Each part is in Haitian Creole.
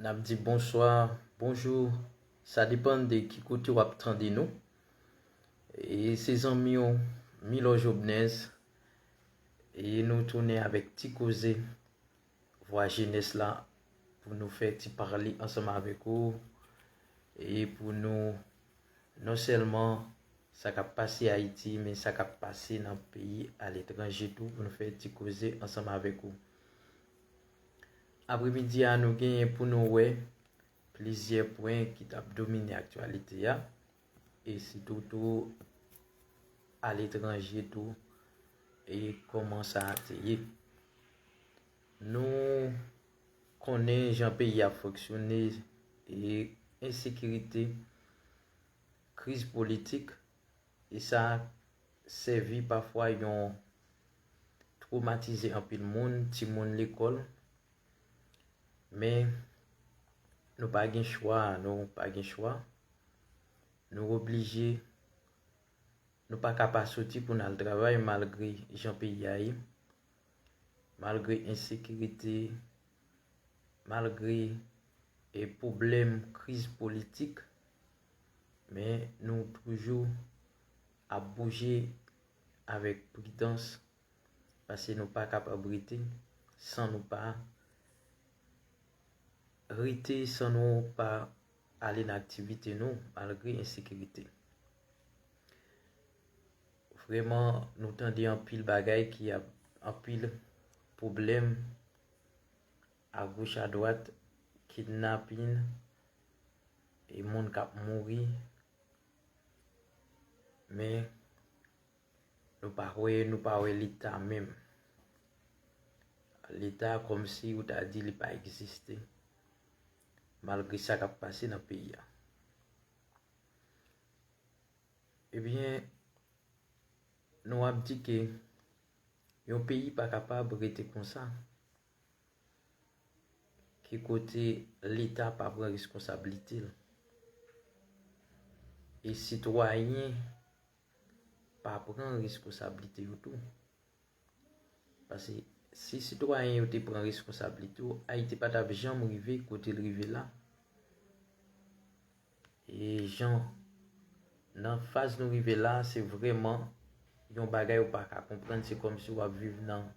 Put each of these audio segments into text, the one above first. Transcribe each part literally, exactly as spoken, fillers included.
N ap di bonswa, bonjou, sa depann de ki kote w ap tande nou. E se zanmi w, Milo Jobnez, e nou tounen avèk Ti Koze, Vwa Jenès la, pou nou fè ti pale ansanm avèk ou, e pou nou non sèlman sa k ap pase Ayiti, men sa k ap pase nan peyi aletranje tou, pou nou fè ti koze ansanm avèk ou. Apremidi a, nou genyen pou nou wè plizyè pwen ki t ap domine aktyalite a, e sitou tou aletranje tou, e kòman sa te ye. Nou konnen jan peyi a fonksyone, e ensekirite, kriz politik, e sa sèvi pafwa yon twomatize anpil moun, timoun lekòl, men nou pa gen chwa, nou pa gen chwa. Nou oblije, nou pa ka pa soti pou n al travay malgre jan peyi a ye, malgre ensekirite, malgre, e, pwoblèm kriz politik, men nou toujou ap bouje avèk pridans, paske nou pa kapab rete san nou pa rete, san nou pa ale nan aktivite nou, malgre ensekirite. Vrèman, nou tande anpil bagay ki ap, anpil pwoblèm agoch adwat, kidnapin, e moun k ap mouri. Men, nou pa wè, nou pa wè Leta menm. Leta kòmsi ou ta di li pa egziste, malgre sa k ap pase nan peyi a. Ebyen, nou ap di ke yon peyi pa kapab rete konsa, ki kote Leta pa pran reskonsablite l, e sitwayen pa pran reskonsablite yo tou. Paske si sitwayen yo te pran reskonsablite yo, Ayiti pa t ap janm rive kote l rive la. E jan, nan faz nou rive la, se vrèman yon bagay ou pa ka konprann. Se kòmsi w ap viv nan,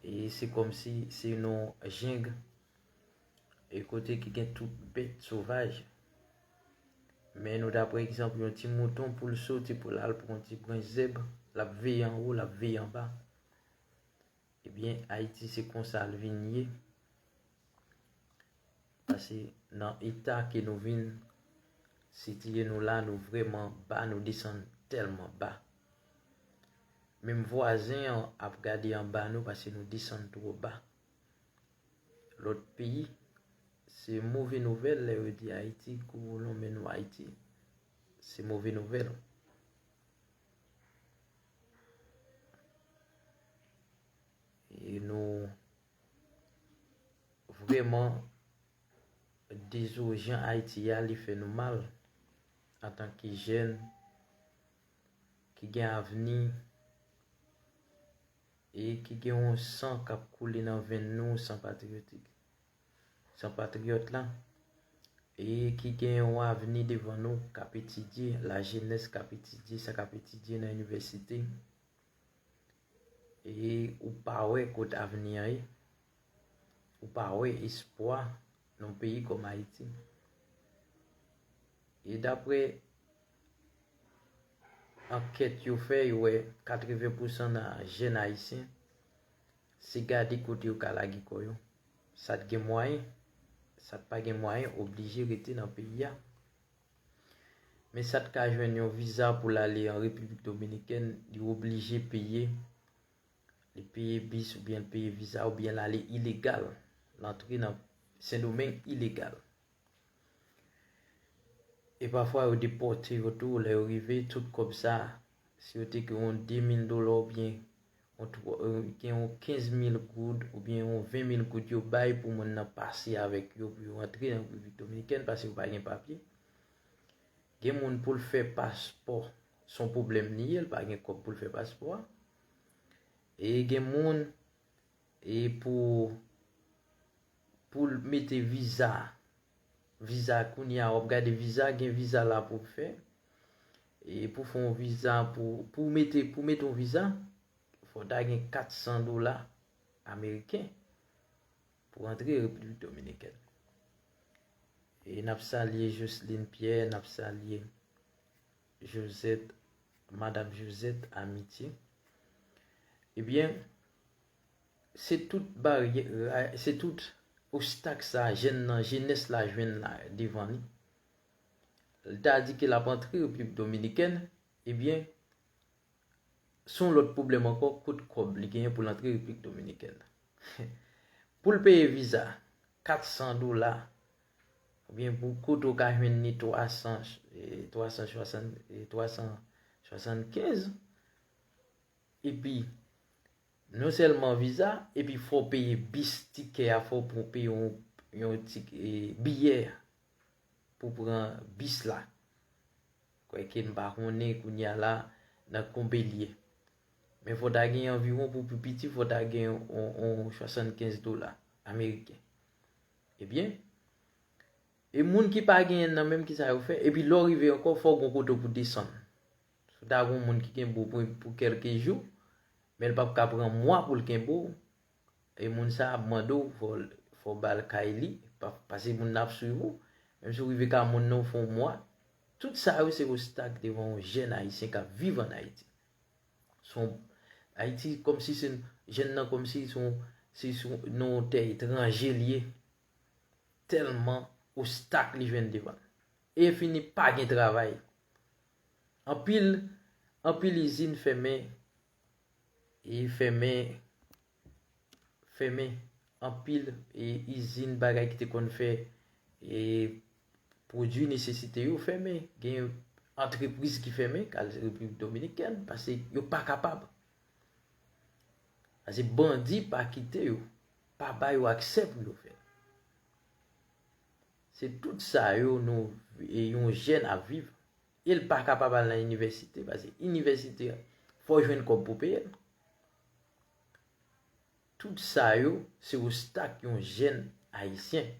e se kòmsi se nan jeng, e kote ki gen tout bèt sovaj. Men nou ta pran egzanp yon ti mouton, pou l soti, pou l al pran yon ti branch zèb, l ap veye anwo, l ap veye anba. Ebyen, Ayiti se konsa l vin ye. Paske nan eta ke nou vin sitiye nou la, nou vrèman ba, nou desann tèlman ba. Menm vwazen an ap gade anba nou paske nou desann twò ba. Lòt peyi, se move nouvèl lè yo di Ayiti, kou lonmen nou Ayiti, se move nouvèl. E nou vrèman dezole jan Ayiti a, li fè nou mal antanke jèn ki gen avni e ki gen yon san k ap koule nan venn nou, san patriyotik, san patriyòt la, e ki gen yon avni devan nou, k ap etidye, lajenès k ap etidye, sa k ap etidye nan inivèsite. E ou pa wè kot avni an ye. Ou pa wè espwa nan peyi kòm Ayiti. E daprè ankèt yo fè, yo wè katreven pousan nan jèn ayisyen, se gade kote yo ka lage kò yo. Sa t gen mwayen, sa t pa gen mwayen, oblije rete nan peyi a. Men sa t ka jwenn yon viza pou l ale an Repiblik Dominikèn, li oblije peye. Li peye bis oubyen l peye viza oubyen l ale ilegal. L antre nan Sendomeng ilegal. E pafwa yo depòte yo tou, lè yo rive, tout kòb sa, si yo te gen yon de mil dola oubyen yon twa, euh, gen yon kenz mil goud oubyen yon ven mil goud yo bay pou moun nan pase avèk yo, pou yo antre nan Repiblik Dominikèn, paske yo pa gen papye. Gen moun pou l fè paspò, se yon pwoblèm li ye, l pa gen kòb pou l fè paspò a. E gen moun, e pou pou l mete viza. Viza kounye a, w ap gade viza, gen viza la pou w fè. E pou fè yon viza, pou, pou mete, pou mete yon viza, fò w ta gen kat san dola ameriken pou antre Repiblik Dominikèn. E n ap salye Jocelyn Pierre, n ap salye Josette, Madam Josette Amitié. Ebyen, se tout baryè, se tout obstak sa jèn nan, jenès la jwenn la devan li. Li ta di ke l ap antre Repiblik Dominikèn, ebyen, se yon lòt pwoblèm ankò, kot kòb li genyen pou l antre Repiblik Dominikèn. Pou l peye viza, kat san dola, oubyen pou kote w ka jwenn ni twa san, e, twa san swasant, e, twa san swasannkenz. Epi, non sèlman viza, epi fò w peye bis, tikè a, fò w peye yon, yon tik-, e, biyè pou pran bis la. Kwèke m pa konnen kounye a la nan konbe l ye. Men fò ta gen anviwon, pou pi piti, fò ta gen on, on swasannkenz dola ameriken. Ebyen, e moun ki pa genyen nan menm, kisa yo fè? Epi lè w rive ankò, fò w gon kote pou desann. Si w ta gon moun ki kenbe w pou, pou kèlke jou, men l p ap ka pran mwa pou l kenbe w, e moun sa ap mande w, fò, fò w ba l kay li, pa, paske moun nan ap swiv ou. Menm si w rive ka moun nan, w fè yon mwa. Tout sa yo se obstak devan yon jèn ayisyen k ap viv ann Ayiti. Se yon, Ayiti kòmsi se, jèn nan kòmsi se yon, se sou, nan yon tè etranje li ye. Tèlman obstak li jwenn devan l. E fini pa gen travay. Anpil, anpil izin fèmen, e fèmen, fèmen. Anpil, e, izin, bagay ki te konn fè, e, pwodui nesesite yo fèmen. Gen antrepriz ki fèmen, k al Repiblik Dominikèn, paske yo pa kapab. Paske bandi pa kite yo, pa ba yo aksè pou yo fè. Se tout sa yo nou, e, yon jèn ap viv. E l pa kapab al nan inivèsite, paske inivèsite, fò w jwenn kòb pou peye l. Tout sa yo, se obstak yon jèn ayisyen.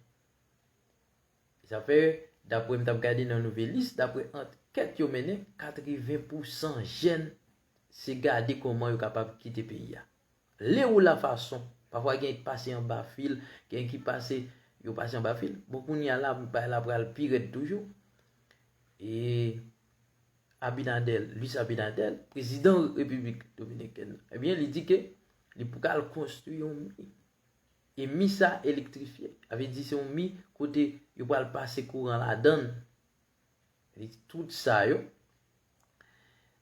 Sa fè, dapre m t ap gade nan Nouvelliste, dapre ankèt yo mennen, katreven pousan jèn, se gade kòman yo kapab kite peyi a. Lè ou la fason, pafwa gen ki pase anba fil, gen ki pase, yo pase anba fil. Bon, kounye a la, bagay la pral pi rèd toujou. E Abinader, Luis Abinader, prezidan Repiblik Dominikèn, ebyen, li di ke li pral konstwi yon mi. E mi sa elektrifye. Sa vle di se yon mi kote yo pral pase kouran ladan l. Li di tout sa yo,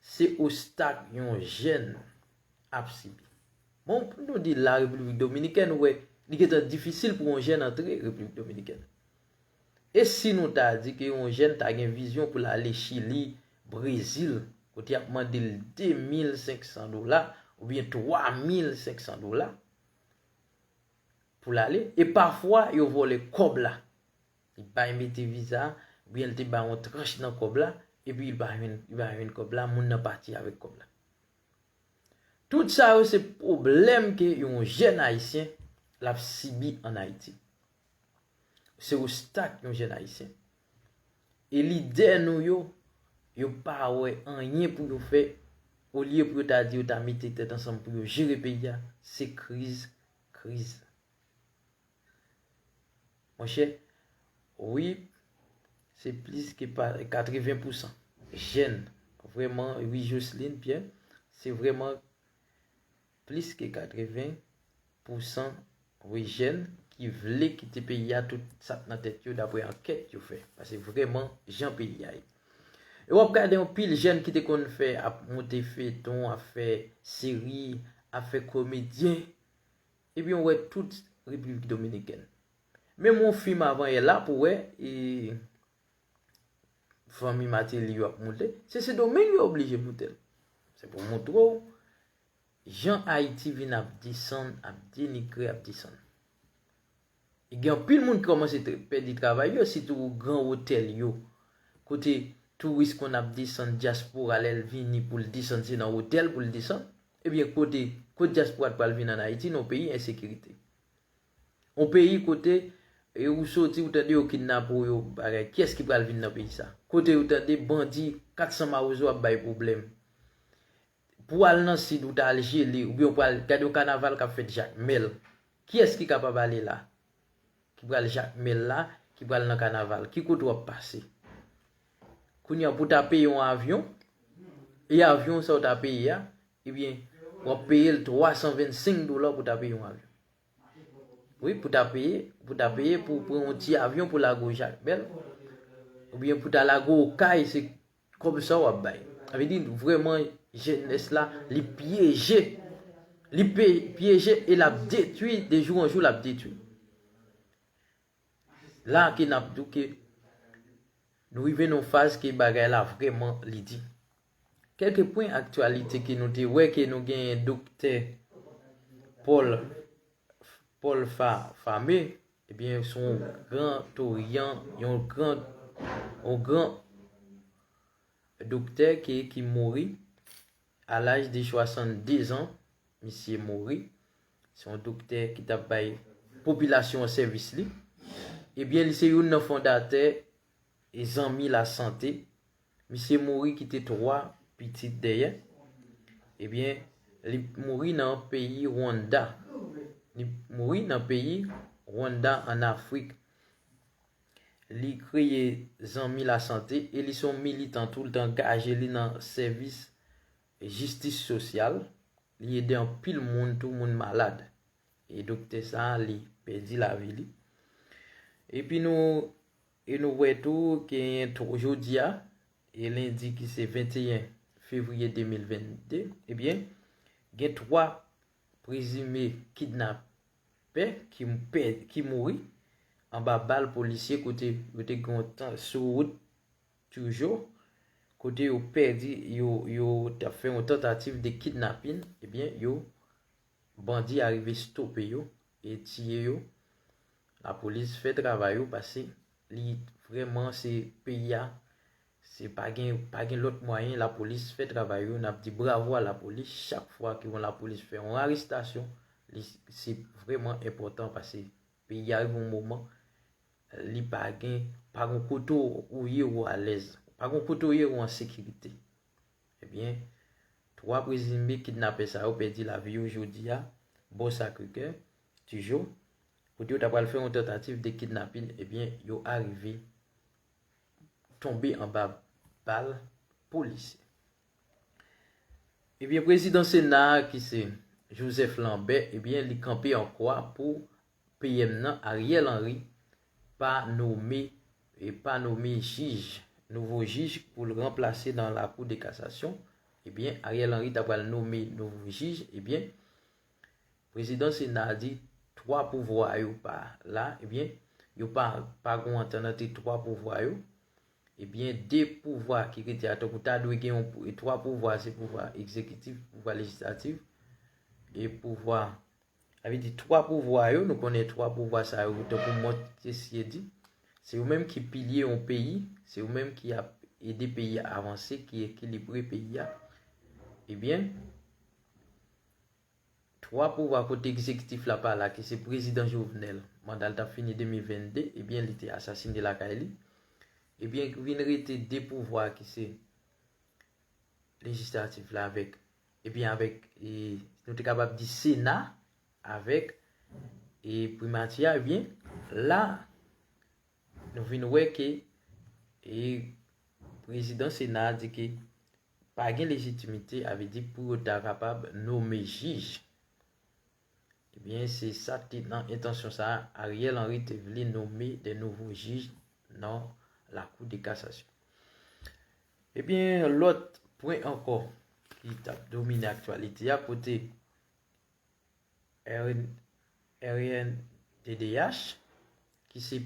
se obstak yon jèn ap sibi. Bon, pou nou di la Repiblik Dominikèn, ou wè, li gentan difisil pou yon jèn antre Repiblik Dominikèn. E si nou ta di ke yon jèn ta gen vizyon pou l ale Chili, Brezil, kote y ap mande l de mil senk san dola oubyen twa mil senk san dola pou l ale, e pafwa yo vòlè kòb la. Li bay mete viza, oubyen li te bay yon tranch nan kòb la, epi li pa jwenn, li pa jwenn kòb la, moun nan pati avèk kòb la. Tout sa yo se pwoblèm ke yon jèn ayisyen l ap sibi ann Ayiti. Se obstak yon jèn ayisyen. E lidè nou yo, yo pa wè anyen pou yo fè, olye pou yo ta di yo ta mete tèt ansanm pou yo jere peyi a, se kriz, kriz. Monchè, wi, se plis ke pa, katreven pousan jèn. Vrèman, wi, Jocelyn Pierre, se vrèman plis ke katreven pousan, wi, jèn ki vle kite peyi a, tout sa k nan tèt yo, dapre ankèt yo fè. Paske vrèman, jan peyi a ye. E w ap gade yon pil jèn ki te konn fè, ap monte feyton, ap fè seri, ap fè komedyen. Ebyen, w wè tout Repiblik Dominikèn. Menm yon fim avan yè la pou wè, e, fanmi Martelly yo ap moute, se Sendomeng yo oblije moute l. Se pou montre w jan Ayiti vin ap desann, ap denigre, ap desann. E gen anpil moun ki kòmanse t-, pèdi travay yo, sitou gran otèl yo, kote touris konn ap desann, dyaspora lè l vini pou l desann, se nan otèl pou l desann. Ebyen, kote, kot dyaspora t pral vin ann Ayiti, nan yon peyi ensekirite. Yon peyi kote e ou soti, ou tande yo kidnape w, yo bagay. Kiyès ki pral vin nan peyi sa? Kote ou tande bandi kat san mawozo ap bay pwoblèm? Pou al nan sid, ou ta al jele, oubyen ou pral gade yon kanaval k ap fèt Jakmèl. Kiyès ki kapab ale la? Ki pral Jakmèl la, ki pral nan kanaval? Ki kote w ap pase? Kounye a, pou ta peye yon avyon, e avyon sa ou ta peye a, ebyen, w ap peye l twa san vennsenk dola pou ta peye yon avyon. Wi, pou ta peye, pou ta peye pou pran yon ti avyon pou lage w Jakmèl, oubyen pou ta lage w Okay, se kòb sa w ap bay. Sa vle di, vrèman, jenès la, li pyeje. Li pe-, pyeje e l ap detwi, de jou an jou, l ap detwi. La ke n ap di w ke nou rive nan yon faz ke bagay la vrèman li di. Kèlke pwen aktyalite ke nou te wè ke nou genyen doktè Paul, Paul Fa-, Fame, ebyen, se yon gran toryan, yon gran, yon gran doktè ke, ki mouri a laj de swasanndez an. Misye mouri. Se yon doktè ki t ap bay popilasyon an sèvis li. Ebyen, li se youn nan fondatè e Zanmi Lasante. Misye mouri kite twa pitit dèyè. Ebyen, li mouri nan peyi Rwanda. Li mouri nan peyi Rwanda, ann Afrik. Li kreye Zanmi Lasante e li se yon militan tou, li te angaje li nan sèvis jistis sosyal. Li ede anpil moun tou, moun malad. E doktè sa a, li pèdi lavi li. Epi nou, e nou wè tou ke gen tw-, jodi a, e lendi ki se venteyen fevriye de mil vennde, ebyen, gen twa prezime kidnapè ki m-, pè-, ki mouri anba bal polisye kote yo te gen yon tan sou wout Toujou, kote yo pèdi, yo, yo t ap fè yon tantativ de kidnapin, ebyen, yo, bandi a rive stope yo e tiye yo. Lapolis fè travay yo, paske li vrèman se peyi a, se pa gen, pa gen lòt mwayen, lapolis fè travay yo, n ap di bravo a lapolis, chak fwa ke yon lapolis fè yon arestasyon, li, se vrèman enpòtan, paske peyi a rive yon moman, li pa gen, pa gen kote ou ye ou alèz, pa gen kote ou ye ou an sekirite. Ebyen, twa prezime kidnapè sa yo pèdi lavi yo jodi a, bò Sacré-Cœur, Tijo, kote yo ta pral fè yon tantativ de kidnapin, ebyen, yo arive tonbe anba bal polisye. Ebyen, prezidan Sena a, ki se Joseph Lambert, ebyen, li kanpe an kwa pou P M nan, Ariel Henry, pa nome, e pa nome jij, nouvo jij pou l ranplase nan Lakou de Kasasyon. Ebyen, Ariel Henry ta pral nome nouvo jij, ebyen, prezidan Sena a di twa pouvwa yo pa la, ebyen, yo pa, pa gon antant ant twa pouvwa yo. Ebyen, de pouvwa ki rete a, tankou ta dwe gen yon pou-, e twa pouvwa, se pouvwa egzekitif, pouvwa lejislatif, e pouvwa, sa vle di twa pouvwa yo, nou konnen twa pouvwa sa yo, tankou Montesquieu di, se yo menm ki pilye yon peyi, se yo menm ki ap ede peyi a avanse, ki ekilibre peyi a. Ebyen, twa pouvwa kote egzekitif la pa la, ki se prezidan Jovenel, manda l t ap fini de mil vennde, ebyen, li te asasine lakay li. Ebyen, vin rete de pouvwa ki se lejislatif la avèk, ebyen, avèk, e, nou te kapab di Sena avèk, e, primati a, ebyen, la, nou vin wè ke, e, prezidan Sena a di ke pa gen lejitimite, a vle di pou yo ta kapab nome jij. Ebyen, se sa te nan entansyon sa a, Ariel Henry te vle nome de nouvo jij nan Lakou de Kasasyon. Ebyen, lòt pwen ankò ki t ap domine aktyalite a, kote R N, R N D D H, ki se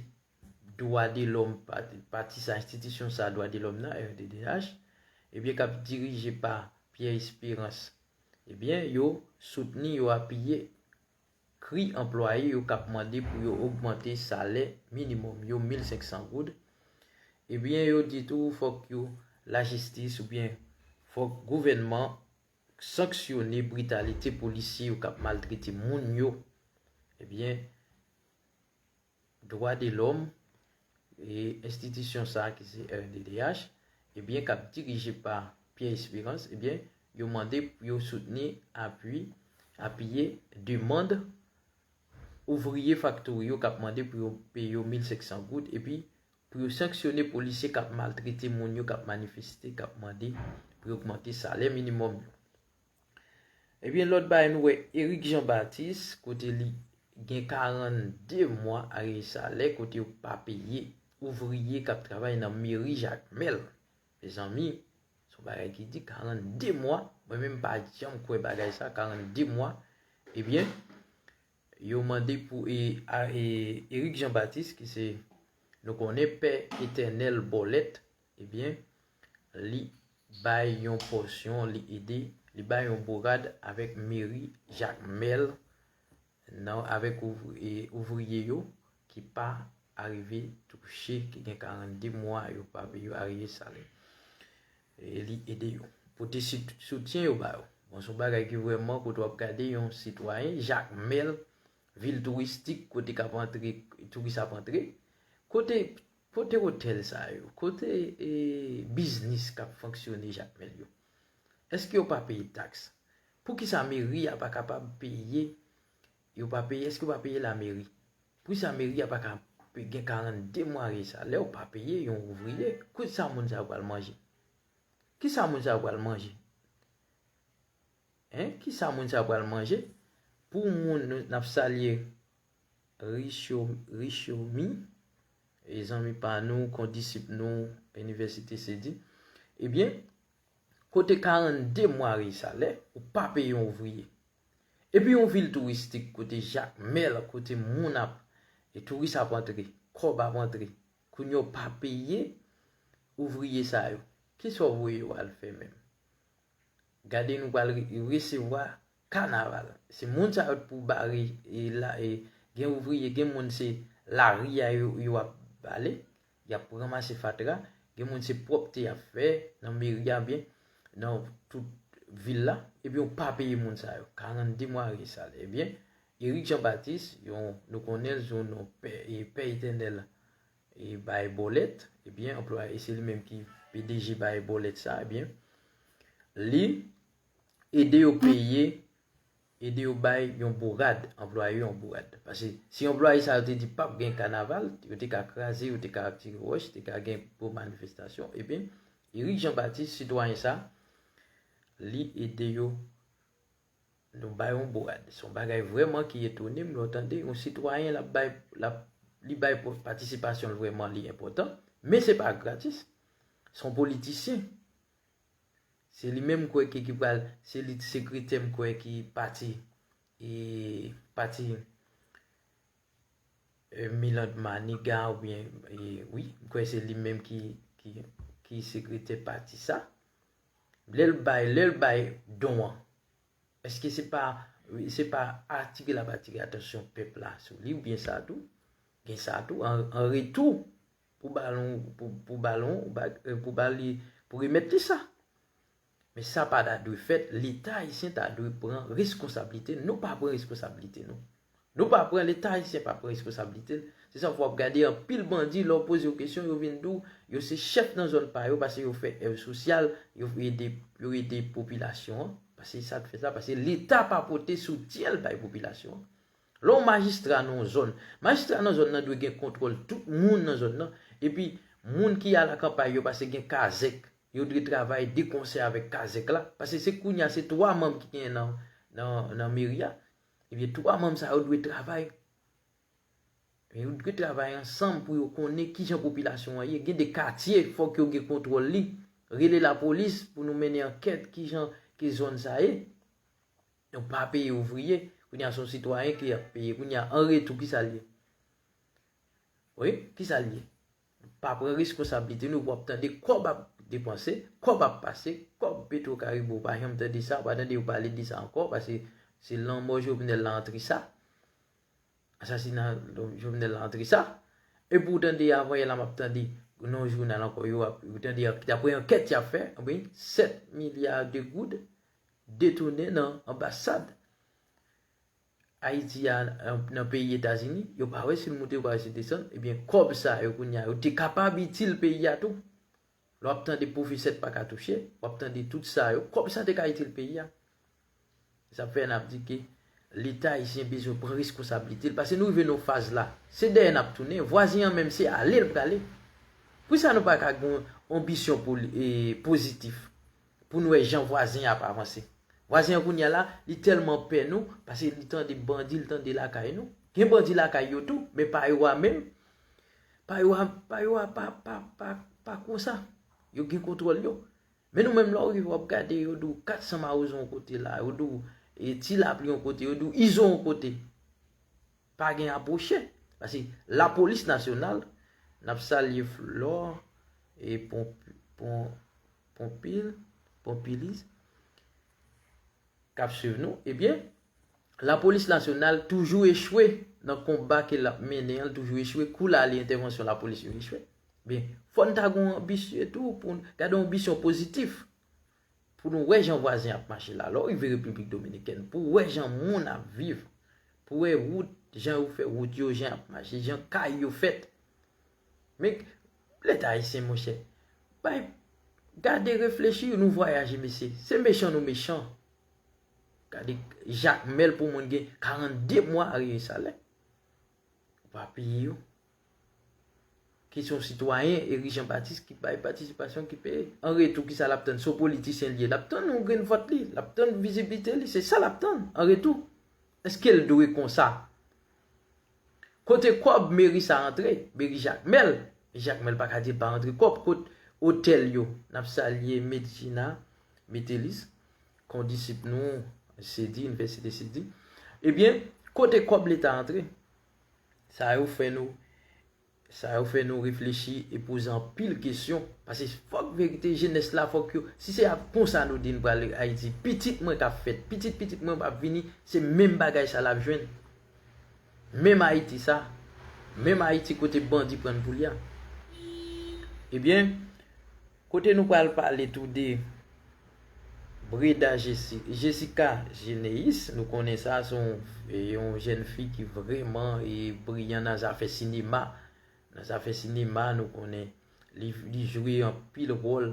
dwa de lòm, pati, pati sa, enstitisyon sa, dwa de lòm nan, R N D D H, ebyen, k ap dirije pa Pierre Espérance, ebyen, yo soutni, yo apiye kri anplwaye yo k ap mande pou yo ogmante salè minimòm yo mil senk san goud. Ebyen, yo di tou, fòk yo, lajistis oubyen fòk gouvènman sanksyone britalite polisye yo k ap maltrete moun yo. Ebyen, dwa de lòm, e enstitisyon sa a ki se R D D H, ebyen, k ap dirije pa Pierre Espérance, ebyen, yo mande pou yo soutni, apui, apiye demann ouvriye faktori yo k ap mande pou yo peye yo mil senk san goud, epi pou yo sanksyone polisye k ap maltrete moun yo k ap manifeste, k ap mande pou yo ogmante salè minimòm yo. Ebyen, lòt bagay nou wè Eric Jean Baptiste, kote li gen karannde mwa arye salè, kote yo pa peye ouvriye k ap travay nan meri Jakmèl. Mezanmi, se yon bagay ki di karannde mwa, mwen menm pa janm kwè bagay sa, karannde mwa. Ebyen, yo mande pou e, a, e, Eric Jean Baptiste, ki se, nou konnen, Pè Etènèl Bòlèt, ebyen, li bay yon pòsyon, li ede, li bay yon bourad avèk meri Jakmèl, nan, avèk ouvri-, e, ouvriye yo ki pa arive touche, ki gen karannde mwa yo pa peye yo arive salè. E li ede yo. Pote sit-, soutyen yo ba yo. Bon, se yon bagay ki vrèman kote w ap gade yon sitwayen, Jakmèl, vil touristik, kote k ap antre, touris ap antre. Kote, kote otèl sa yo? Kote, e, biznis k ap fonksyone Jakmèl yo? Èske yo pa peye taks? Poukisa meri a pa kapab peye? Yo pa peye, èske yo pa peye lameri? Poukisa meri a pa ka pe-, gen karannde mwa arye salè, ou pa peye yon ouvriye? Kisa moun sa yo pral manje? Kisa moun sa yo pral manje? Hein? Kisa moun sa yo pral manje? Pou moun, nou, n ap salye Richo-, Richomi, e zanmi pa nou, kondisip nou, Inivèsite Sedi. Ebyen, kote karannde mwa arye salè, ou pa peye yon ouvriye. Epi yon vil touristik, kote Jakmèl, kote moun ap, e touris ap antre, kòb ap antre. Kounye a w pa peye ouvriye sa yo. Kisa w voye yo al fè menm? Gade nou pral re-, resevwa kanaval. Se moun sa yo pou bare, e la, e gen ouvriye, gen moun se lari a yo, yo ap bale, y ap ranmase fatra, gen moun se pwòpte y ap fè nan meri a, byen, nan tout vil la, epi yo pa peye moun sa yo. Karannde mwa arye salè. Ebyen, Eric Jean Baptiste, yon, nou konnen l sou non Pè, e Pè Etènèl, e bay Bòlèt, ebyen, anplwaye, e se li menm ki P D G bay Bòlèt sa, ebyen, li ede yo peye, ede yo bay yon bourad, anplwaye yo yon bourad. Paske si anplwaye sa yo te di p ap gen kanaval, yo te ka kraze, yo te ka tire wòch, te ka gen gwo manifestasyon, ebyen, Eric Jean Baptiste, sitwayen sa, li ede yo, nou bay yon bourad. Se yon bagay vrèman ki etone m lè w tande yon sitwayen l ap bay, l ap, li bay patisipasyon l vrèman li enpòtan, men se pa gratis. Se yon politisyen. Se li menm kwè ki, ki pral, se li sekretè m kwè ki pati, e, pati, e, Miland Maniga oubyen, e, wi, m kwè se li menm ki, ki, ki sekretè pati sa. Lè l bay, lè l bay don an, èske se pa, se pa atire l ap atire atansyon pèp la sou li oubyen sa tou? Gen sa tou, an, an retou, pou ba l yon, pou, pou ba l yon, ba, e, pou ba li, pou remèt li sa. Men sa pa ta dwe fèt, Leta ayisyen ta dwe pran reskonsablite l. Nou pa pran reskonsablite nou. Nou pa pran, Leta ayisyen pa pran reskonsablite l. Se sa fò w ap gade anpil bandi, lè w poze yo kesyon, yo vin di w, yo se chèf nan zòn pa yo, paske yo fè èv sosyal, yo ede, yo ede popilasyon an. Paske sa k fè sa, paske Leta pa pote soutyen l bay popilasyon an. Lè yon majistra nan yon zòn, majistra nan zòn nan dwe gen kontwòl tout moun nan zòn nan, epi moun ki al a kanpay yo, paske gen kazèk, yo dwe travay de konsè avèk kazèk la, paske se kounye a se twa manm ki genyen nan, nan, nan meri a, ebyen twa manm sa yo dwe travay. Yo dwe travay ansanm pou yo konnen kijan popilasyon an ye. Gen de katye, fòk yo gen kontwòl li. Rele lapolis pou nou mennen ankèt kijan ke zòn sa ye. Nou pa peye ouvriye. Kounye a se yon sitwayen ki ap peye. Kounye a an retou, kisa l ye? Wi, kisa l ye? Pa pran reskonsablite nou, w ap tande kòb ap depanse, kòb ap pase, kòb Petro Caribe, ou pa janm tande sa, ou pa tande yo pale de sa ankò, paske se lanmò Jovenel la antre sa. Asasina Jovenel la antre sa. Epi w tande avan yè la m ap tande nan yon jounal ankò, yo ap, ou tande y ap, daprè ankèt y ap fè, wi, sèt milya de goud detounen nan anbasad Ayiti a, nan peyi Etazini, yo pa wè si l moute, yo pa wè si l desann, ebyen, kòb sa yo kounye a, yo te kapab itil peyi a tou. Lè w ap tande pwofesè pa ka touche, w ap tande tout sa yo, kòb sa te ka itil peyi a. Sa fè n ap di ke Leta ayisyen bezwen pran reskonsablite l, paske nou rive nan faz la. Se dèyè n ap tounen, vwazen an menm se ale l prale. Poukisa nou pa ka gen yon anbisyon pou li, e, pozitif, pou n wè jan vwazen an ap avanse? Vwazen an kounye a la, li tèlman pè nou, paske li tande bandi, li tande lakay nou. Gen bandi lakay yo tou, men pa yo a menm. Pa yo a, pa yo a, pa, pa, pa, pa konsa. Yo gen kontwòl yo. Men nou menm, lè w rive, w ap gade, yo di w kat san mawozo yon kote la, yo di w, e, ti lapli yon kote, yo di w izo yon kote. Pa gen apwoche. Paske lapolis nasyonal, n ap salye Flò e Ponp-, Pon-, Ponpil, Ponpilis, k ap swiv nou, ebyen, lapolis nasyonal toujou echwe nan konba ke l ap mennen an, l toujou echwe, kou l ale entèvansyon lapolis yo echwe. Byen, fò n ta gen yon anbisyon tou pou n gade yon anbisyon pozitif, pou nou wè jan vwazen ap mache la. Lè w rive Repiblik Dominikèn, pou w wè jan moun ap viv, pou w wè wout, jan yo fè wout yo, jan y ap mache, jan kay yo fèt. Men Leta ayisyen, monchè, bay, gade, reflechi, nou vwayaje, mesye. Se mechan nou mechan. Gade, Jakmèl pou moun gen karannde mwa ariye salè. Ou pa peye yo. Ki se yon sitwayen, Eri Jan Batis, ki bay patisipasyon, ki peye. An retou, kisa l ap tann? Se yon politisyen l ye. L ap tann yon grenn vòt li. L ap tann viziblite li. Se sa l ap tann, an retou. Èske l dwe konsa? Kote kòb meri sa antre? Meri Jakmèl. Jakmèl pa ka di l pa antre kòb. Kot otèl yo? N ap salye Medjina Metelis, kondisip nou, Sedi, Inivèsite Sedi. Ebyen, kote kòb Leta antre? Sa yo fè nou, sa yo fè nou reflechi e poze anpil kesyon. Paske fòk verite, jenès la, fòk yo, si se ap konsa nou di n pral Ayiti, pitit mwen k ap fèt, pitit pitit mwen ap vini, se menm bagay sa l ap jwenn. Menm Ayiti sa, menm Ayiti kote bandi pran pou li a. Ebyen, kote nou pral pale tou de Breda Jesi-, Jessica Geneis, nou konnen sa, se yon, yon jèn fi ki vrèman, e, briyan nan zafè sinema. Nan zafè sinema, nou konnen li, li jwe anpil wòl,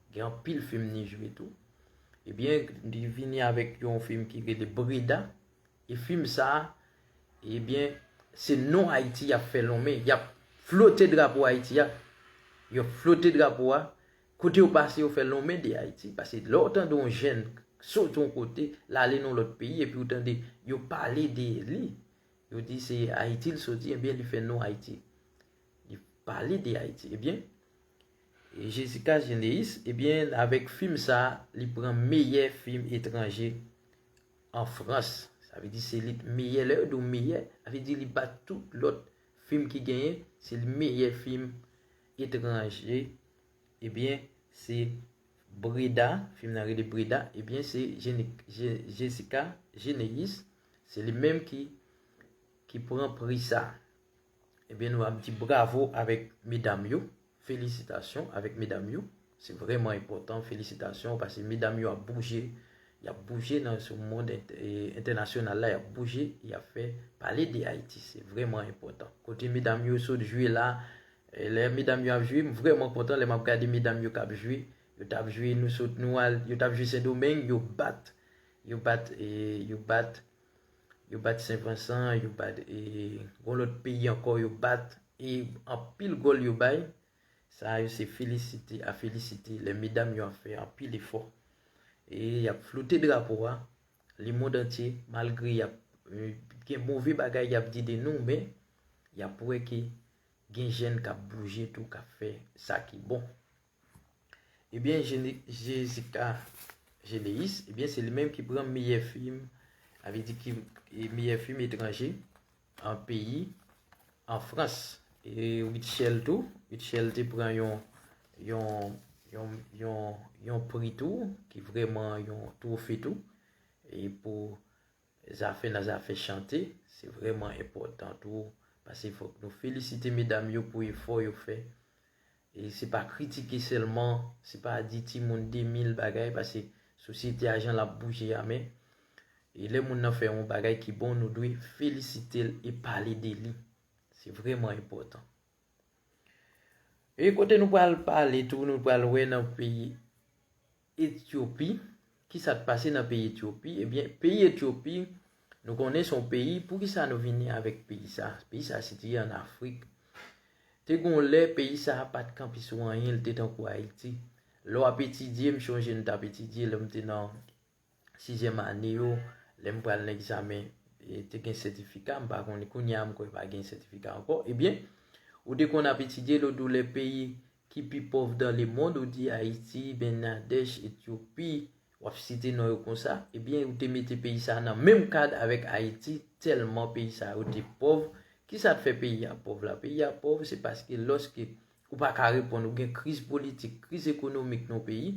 gen anpil fim li jwe tou. Ebyen, li vini avèk yon fim ki rele Breda. E fim sa a, ebyen, se non Ayiti y ap fè lonmen. Y ap flote drapo Ayiti a. Y ap flote drapo a. Kote yo pase, yo fè lonmen de Ayiti. Paske lè w tande yon jèn soti yon kote, l ale nan lòt peyi, epi w tande yo pale de li, yo di se Ayiti l soti, ebyen, li fè non Ayiti. Li pale de Ayiti. Ebyen, e Jessica Geneis, ebyen, avèk fim sa, li pran meyè fim etranje an Frans. Sa vle di se li k meyè. Lè yo di w meyè, sa vle di li bat tout lòt fim ki genyen, se li meyè fim etranje. Ebyen, se Breda, fim nan rele Breda, ebyen, se Jene-, Je-, Jessica Geneis, se li menm ki, ki pran pri sa. Ebyen, nou ap di bravo avèk medam yo. Felisitasyon avèk medam yo. Se vrèman enpòtan. Felisitasyon, paske medam yo ap bouje. Y ap bouje nan, sou mond ent-, e, entènasyonal la, y ap bouje, y ap fè pale de Ayiti. Se vrèman enpòtan. Kote medam yo sot jwe la, e, lè medam yo ap jwe, m vrèman kontan lè m ap gade medam yo k ap jwe. Yo t ap jwe, nou sot, nou al, yo t ap jwe Sendomeng, yo bat, yo bat, e, yo bat, yo bat Sen Vansan, yo bat, e, yon lòt peyi ankò, yo bat, e, anpil gòl yo bay. Sa yo se felisite a felisite. Lè medam yo ap fè anpil efò. E y ap flote drapo a, lemonn antye, malgre y ap, e, gen move bagay y ap di de nou, men y ap wè ke gen jèn k ap bouje tou, k ap fè sa ki bon. Ebyen, Jene-, Jessica Geneis, ebyen, se li menm ki pran meyè fim, sa vle di ki, e, meyè fim etranje an peyi, an Frans. E Rutshelle tou, Rutshelle te pran yon, yon, yon, yon, yon pri tou, ki vrèman yon twofe tou. E pou zafè nan zafè chante, se vrèman enpòtan tou, paske fòk nou felisite medam yo pou efò yo fè. E se pa kritike sèlman, se pa di timoun de mil bagay, paske sosyete a jan l ap bouje a, men E lè moun nan fè yon bagay ki bon, nou dwe felisite l e pale de li. Se vrèman enpòtan. E kote nou pral pale tou, nou pral wè nan peyi Etyopi. Kisa k pase nan peyi Etyopi? Ebyen, peyi Etyopi, nou konnen se yon peyi, poukisa nou vini avèk peyi sa? Peyi sa sitiye an Afrik. Te gon lè peyi sa pa t kanpe sou anyen, l te tankou Ayiti. Lè w ap etidye, m chonje nou t ap etidye lè m te nan sizyèm ane yo, lè m pral nan egzamen, e, te gen sètifika, m pa konnen kounye a, m kwè pa gen sètifika ankò. Ebyen, ou te konn ap etidye, lè w di w lè peyi ki pi pòv dan le mond, ou di Ayiti, Bangladesh, Etyopi, w ap site non yo konsa, ebyen, ou te mete peyi sa nan menm kad avèk Ayiti, tèlman peyi sa yo te pòv. Kisa k fè peyi a pòv la? Peyi a pòv, se paske lòske ou pa ka reponn, ou gen kriz politik, kriz ekonomik nan peyi,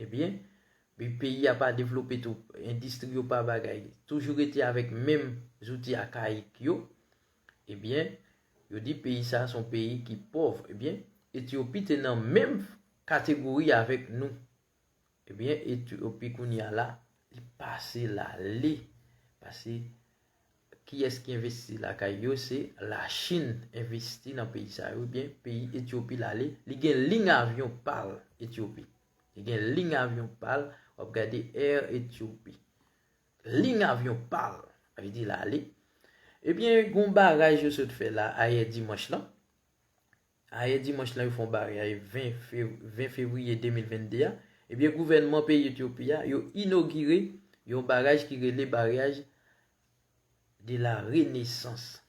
ebyen, men peyi a pa devlope tou, endistri yo pa bagay, toujou rete avèk menm zouti akayik yo, ebyen, yo di peyi sa se yon peyi ki pòv. Ebyen, Etyopi te nan menm kategori avèk nou. Ebyen, Etyopi kounye a la, li pase l ale. Pase, kiyès ki envesti lakay yo? Se Lachin envesti nan peyi sa yo. Ebyen, peyi Etyopi l ale, li gen liy avyon pa l Etyopi. Li gen liy avyon pa l, w ap gade Air Ethiopie. Liy avyon pa l, sa vle di l ale. Ebyen, gen yon baraj yo sot fè la, ayè dimanch lan. Ayè dimanch lan, yo fè yon baraj ven fe-, ven fevriye de mil vennde a. Ebyen, gouvènman peyi Etyopi a, yo inogire yon baraj ki rele baraj de la Renaissance.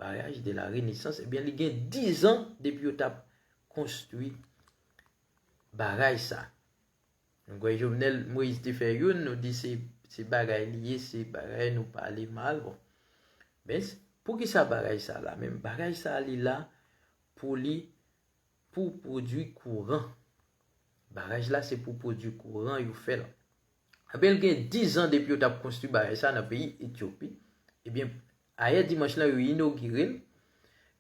Baraj de la Renaissance, ebyen, li gen diz an depi yo t ap konstwi baraj sa. Nou kwè Jovenel Moïse te fè youn, nou di se, se bagay li ye, se bagay nou pale mal, bon. Men, poukisa baraj sa la menm? Baraj sa li la pou li, pou pwodui kouran. Baraj la se pou pwodui kouran yo fè l. Ebyen, l gen diz an depi yo t ap konstwi baraj sa nan peyi Etyopi. Ebyen, ayè dimanch lan, yo inogire l,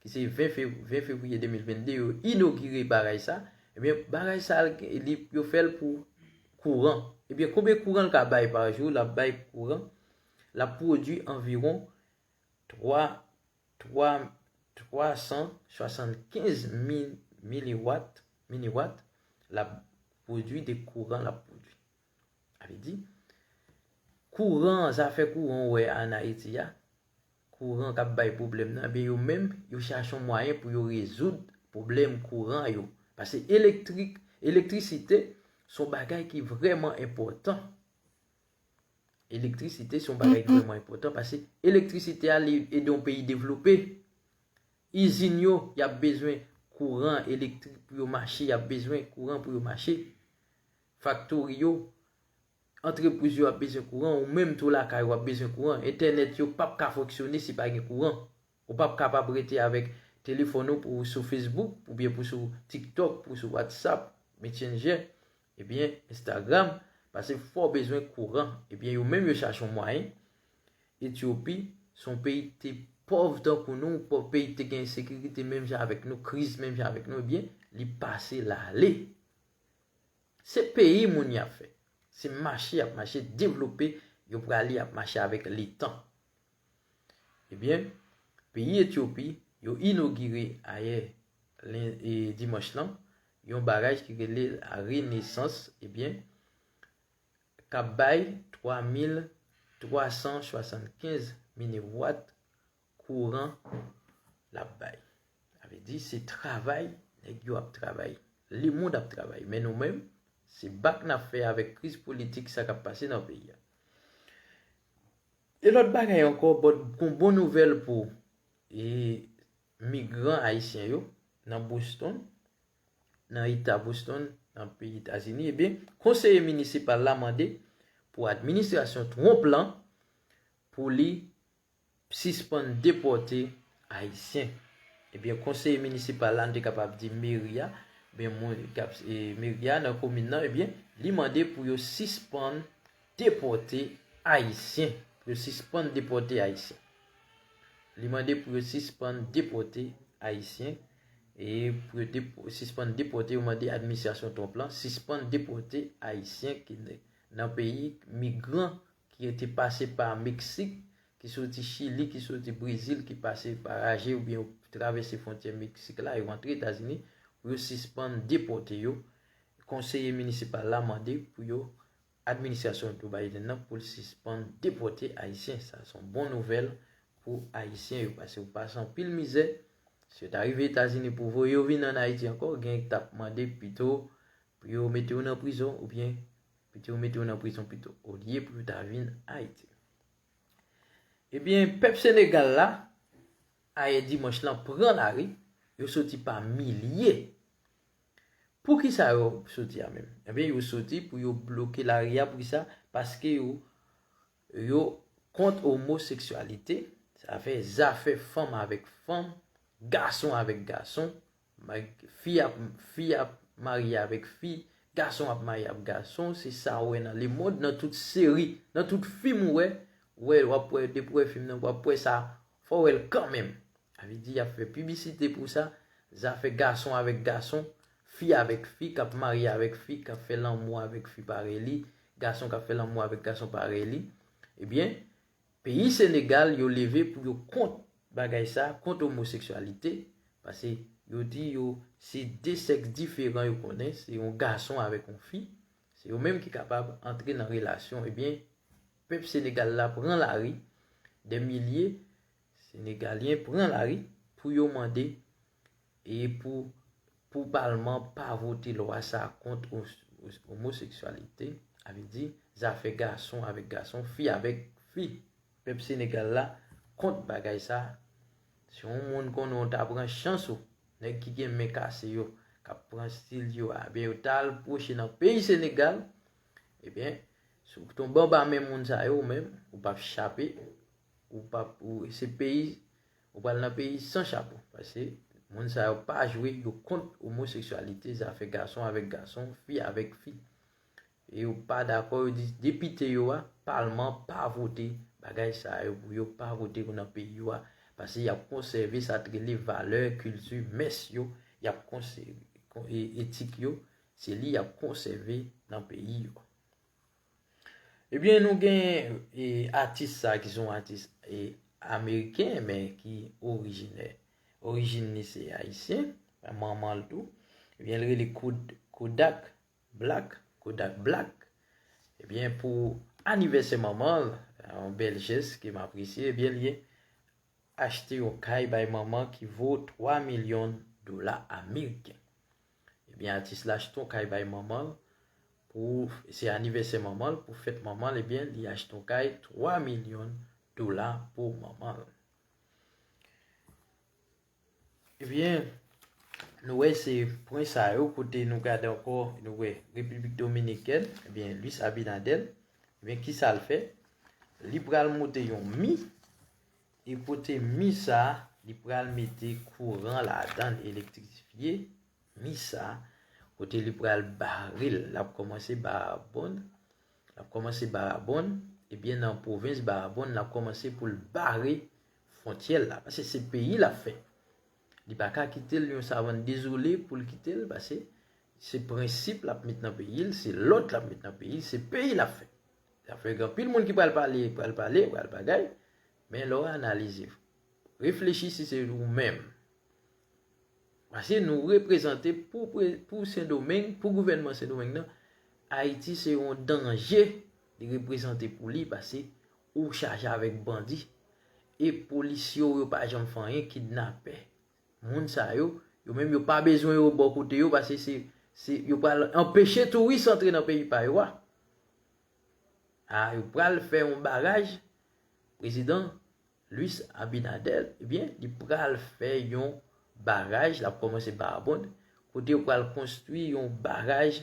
ki se ven fe-, ven fevriye de mil vennde, yo inogire baraj sa. Ebyen, baraj sa, li, yo fè l pou kouran. Ebyen, konbyen kouran l ka bay pa jou? L ap bay kouran, l ap pwodui anviwon twa, twa, twa san swasannkenz mi-, miliwat, miliwat, l ap pwodui de kouran l ap pwodui. Sa vle di, kouran, zafè kouran w wè an Ayiti a, kouran k ap bay pwoblèm nan, ebyen yo menm, yo chache yon mwayen pou yo rezoud pwoblèm kouran yo. Paske elektrik, elektrisite, se yon bagay ki vrèman enpòtan. Elektrisite se yon bagay ki vrèman enpòtan paske elektrisite a li ede yon peyi devlope. Izin yo, y ap bezwen kouran elektrik pou yo mache, y ap bezwen kouran pou yo mache. Faktori yo, antrepriz yo ap bezwen kouran, ou menm tou lakay ou ap bezwen kouran. Entènèt yo p ap ka fonksyone si pa gen kouran. Ou p ap kapab rete avèk telefòn ou pou w sou Facebook, oubyen pou w sou TikTok, pou w sou WhatsApp, Messenger, ebyen, Instagram, paske fò w bezwen kouran. Ebyen, yo menm yo chache yon mwayen. Etyopi, se yon peyi ki te pòv tankou nou, pòv peyi ki te gen ensekirite menm jan avèk nou, kriz menm jan avèk nou, ebyen, li pase l ale. Se peyi moun y ap fè. Se mache y ap mache, devlope, yo prale y ap mache avèk letan. Ebyen, peyi Etyopi, yo inogire ayè len-, e, dimanch lan, yon baraj ki rele la Renaissance, ebyen, k ap bay twa mil twa san swasannkenz miliwat kouran l ap bay. Sa vle di, se travay, nèg yo ap travay. Lemonn ap travay. Men nou menm, se bak n ap fè avèk kriz politik sa k ap pase nan peyi a. E lòt bagay ankò, bon, gon bon nouvèl pou, e, migran ayisyen yo nan Boston, nan eta Boston, nan peyi Etazini, ebyen, konseye minisipal la mande pou administrasyon Trump lan pou li sispann depòte Ayisyen. Ebyen, konseye minisipal la, nou te kapab di meri a, ebyen, moun k ap, e, meri a nan komin nan, ebyen, li mande pou yo sispann depòte Ayisyen. Pou yo sispann depòte Ayisyen. Li mande pou yo sispann depòte Ayisyen. E pou yo depo-, sispann depòte, yo mande administrasyon Trump lan sispann depòte Ayisyen ki ne-, nan peyi, migran ki te pase pa Meksik, ki soti Chili, ki soti Brezil, ki pase pa raje oubyen yo travèse fwontyè Meksik la, yo antre Etazini, pou yo sispann depòte yo. Konseye minisipal la mande pou yo, administrasyon Joe Biden nan, pou l sispann depòte Ayisyen. Sa se yon bon nouvèl pou Ayisyen yo, paske yo pase anpil mizè. Si yo ta rive Etazini pou voye yo vin ann Ayiti ankò, gen k t ap mande pito pou yo mete yo nan prizon, oubyen pito yo mete yo nan prizon pito, olye pou yo ta vin Ayiti. Ebyen, pèp Senegal la, ayè dimanch lan, pran lari, yo soti pa milye. Poukisa yo soti a menm? Ebyen, yo soti pou yo bloke lari a, poukisa? Paske yo, yo kont omoseksyalite, sa fè zafè fanm avèk fanm, gason avèk gason, fi ap, fi ap marye avèk fi, gason ap marye ak gason, se sa w wè nan lemonn, nan tout seri, nan tout fim ou wè, ou wè, w ap wè, depi w wè fim nan, w ap wè sa, fò w wè l kanmenm. Sa vle di, y ap fè piblisite pou sa, zafè gason avèk gason, fi avèk fi, k ap marye avèk fi, k ap fè lanmou avèk fi parèy li, gason k ap fè lanmou avèk gason parèy li. Ebyen, peyi Senegal, yo leve pou yo kont bagay sa, kont omoseksyalite, paske yo di yo se de sèks diferan yo konnen, se yon gason avèk yon fi, se yo menm ki kapab antre nan relasyon. Ebyen, pèp Senegal la pran lari, dè milye Senegalyen pran lari pou yo mande e pou, pou palman pa vote lwa sa kont o-, o-, omoseksyalite, sa vle di zafè gason avèk gason, fi avèk fi. Pèp Senegal la kont bagay sa. Si yon moun konnen w ta pran chans ou, nèg ki gen men kase yo, k ap pran stil yo a, ebyen yo t al pwoche nan peyi Senegal, ebyen, si w tonbe anba men moun sa yo, ou menm, ou p ap chape, ou p ap, ou, se peyi, ou pral nan peyi san chapo. Paske moun sa yo pa jwe, yo kont omoseksyalite, zafè gason avèk gason, fi avèk fi. E yo pa dakò, yo di depite yo a, palman pa vote bagay sa yo pou yo pa vote pou nan peyi yo a, paske y ap konsève sa k rele valè, kilti, mès yo, y ap konsève, kon-, e, etik yo, se li y ap konsève nan peyi yo. Ebyen, nou gen, e, atis sa ki se yon atis, e, ameriken, men ki orijinè, orijin li se ayisyen, manman l tou. Ebyen, l rele Kod-, Kodak Black, Kodak Black. Ebyen, pou anivèsè manman l, yon bèl jès ke m apresye, ebyen, li achte yon kay bay manman ki vo twa milyon dola ameriken. Ebyen, atis la achte yon kay bay manman l pou, se anivèsè manman l, pou fèt manman l, ebyen, li achte yon kay twa milyon dola pou manman l. Ebyen, nou wè se pwen sa yo, kote nou gade ankò, nou wè Repiblik Dominikèn, ebyen, Luis Abinader, ebyen, kisa l fè? Li pral monte yon mi, e kote mi sa, li pral mete kouran ladan l, elektrisifye mi sa, kote li pral bare l, l ap kòmanse Barabonn, l ap kòmanse Barabonn, ebyen, nan pwovens Barabonn, l ap kòmanse pou l bare fwontyè l la, paske se peyi l ap fè. Li pa ka kite l yon savann dezole pou l kite l, paske se prensip l ap met nan peyi l, se lòd l ap met nan peyi l, se peyi l ap fè. Sa fè gen anpil moun ki pral pale, pral pale, pral bagay, men lè w analize, reflechi si se ou menm. Paske nou reprezante pou pre-, pou Sendomeng, pou gouvènman Sendomeng nan, Ayiti se yon danje li reprezante pou li, paske ou chaje avèk bandi. E polisye w yo pa janm fè anyen, kidnapè. Moun sa yo, yo menm yo pa bezwen yo bò kote yo, paske se, se, yo pral anpeche touris antre nan peyi pa yo a. A, yo pral fè yon baraj, prezidan Luis Abinader, ebyen, li pral fè yon baraj, l ap kòmanse Barabonn, kote yo pral konstwi yon baraj,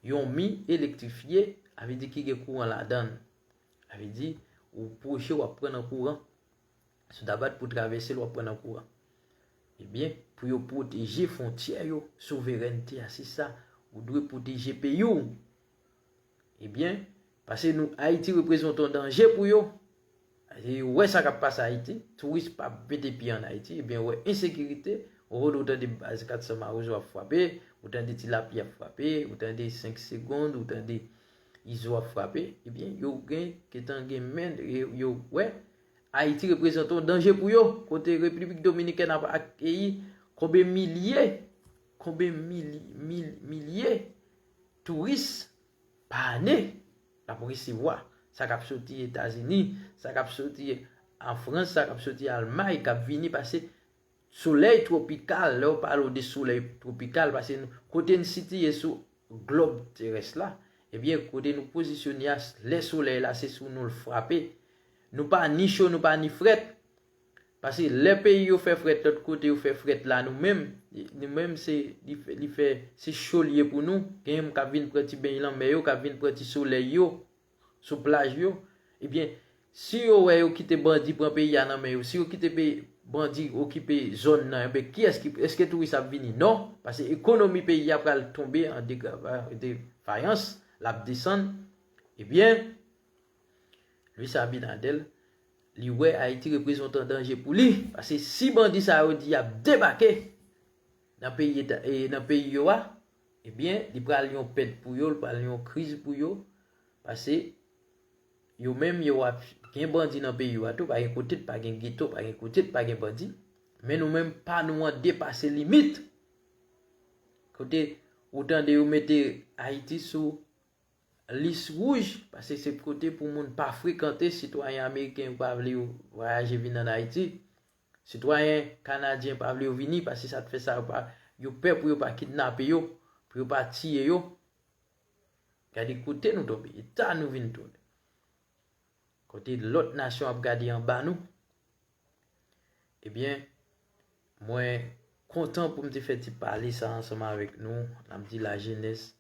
yon mi elektrifye, sa vle di ki gen kouran ladan l. Sa vle di, ou pwoche, w ap pran nan kouran. Si w ta bat pou travèse l, w ap pran nan kouran. Ebyen, pou yo pwoteje fwontyè yo, souverènte a, se sa, ou dwe pwoteje peyi w. Ebyen, paske nou, Ayiti reprezante yon danje pou yo. Yo wè sa k ap pase Ayiti, touris p ap mete pye ann Ayiti, ebyen, yo wè ensekirite, ou tande baz kat san Mawozo ap frape, ou tande Ti Lapli ap frape, ou tande Senk Segonn, ou tande Izo ap frape, ebyen, yo gen, gentan gen men, yo, yo wè Ayiti reprezante yon danje pou yo, kote Repiblik Dominikèn ap akeyi konbyen milye, konbyen mil, mil, milye touris pa ane l ap resevwa. Sa k ap soti Etazini, sa k ap soti an Frans, sa k ap soti Almay, k ap vini pase solèy twopikal. Lè w pale w de solèy twopikal, pase nou, kote n sitiye sou glòb terès la, ebyen, kote nou pozisyone a, lè solèy la, se sou nou l frape. Nou pa ni cho, nou pa ni frèt. Pase lè peyi yo fè frèt lòt kote, yo fè frèt la, nou menm, nou menm, se, li fè, li fè, se cho l ye pou nou. Gen moun k ap vin pran ti beny lanmè yo, k ap vin pran ti solèy yo sou plaj yo. Ebyen, si yo wè yo kite bandi pran peyi a nan men yo, si yo kite peyi, bandi okipe zòn nan, ebyen, kiyès ki, èske touris ap vini? Non, pase ekonomi peyi a pral tonbe an degrava-, defayans, l ap desann. Ebyen, Luis Abinader, li wè Ayiti reprezante yon danje pou li, pase si bandi sa yo di y ap debake nan peyi eta-, e, nan peyi yo a, ebyen, li pral yon pèt pou yo, li pral yon kriz pou yo, pase yo menm yo ap gen bandi nan peyi yo a tou, pa gen kote pa gen geto, pa gen kote pa gen bandi, men nou menm pa nou an depase limit. Kote ou tande yo mete Ayiti sou lis wouj, pase se kote pou moun pa frekante, sitwayen ameriken yo pa vle yo vwayaje vin ann Ayiti, sitwayen kanadyen pa vle yo vini, pase sa t fè sa yo pa, yo pè pou yo pa kidnape yo, pou yo pa tiye yo. Gade kote nou tonbe, eta nou vin tounen. Kote lòt nasyon ap gade anba nou. Ebyen, mwen kontan pou m te fè ti pale sa ansanm avèk nou. N ap di lajenès,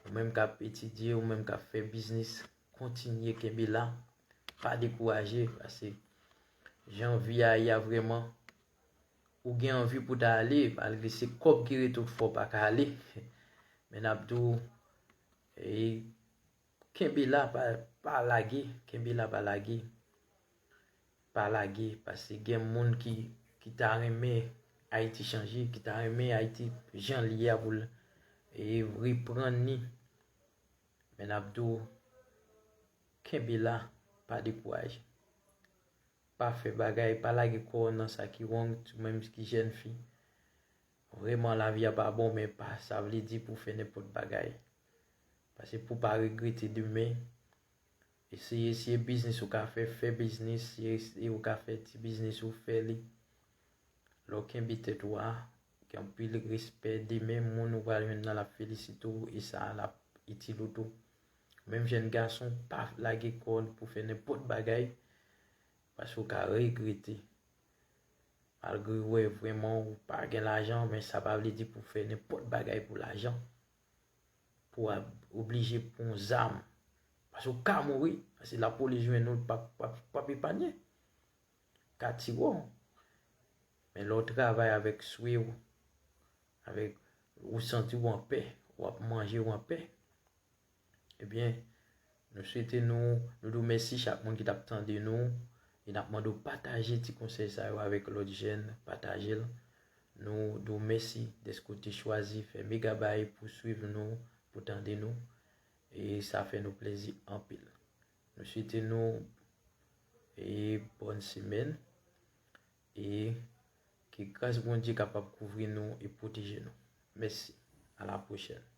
ou menm k ap etidye, ou menm k ap fè biznis, kontinye kenbe la. Pa dekouraje, pase jan vi a ye a vrèman, ou gen anvi pou ta ale, malgre se kòb ki rete w k fè w pa ka ale. Men n ap di w, e, kenbe la, pa, pa lage, kenbe la, pa lage. Pa lage, pase gen moun ki, ki ta renmen Ayiti chanje, ki ta renmen Ayiti jan li ye a pou l, e, reprann li. Men n ap di w, kenbe la, pa dekouraje. Pa fè bagay, pa lage kò w nan sa ki wrong, ou menm ki jèn fi. Vrèman, lavi a pa bon, men pa sa vle di pou fè nenpòt bagay. Pase pou pa regrete demen, eseye, si e biznis ou ka fè, fè biznis, si e, si ou ka fè ti biznis ou, fè li. Lè w kenbe tèt ou a, gen anpil respè, demen moun ou pral jwenn nan l ap felisite w, e sa l ap itil ou tou. Menm jèn gason, pa lage kò w pou fè nenpòt bagay, pase w ka regrete. Malgre w wè vrèman ou pa gen lajan, men sa pa vle di pou fè nenpòt bagay pou lajan. Pou w oblije pran zam. Pase w ka mouri, pase lapolis jwenn ou, l p ap, p ap, p ap epanye. Ka tire w. Men lè w travay avèk swe w, avèk, ou santi w anpè, w ap manje w anpè. Ebyen, nou swete nou, nou di w mèsi chak moun ki t ap tande nou, e n ap mande w pataje ti konsèy sa yo avèk lòt jèn, pataje l. Nou di w mèsi dèske w te chwazi fè Megabay pou swiv nou, pou tande nou, e sa fè nou plezi anpil. Nou swete nou, e, bòn semèn, e ke gras Bondye kapab kouvri nou e pwoteje nou. Mèsi. A la pwochèn.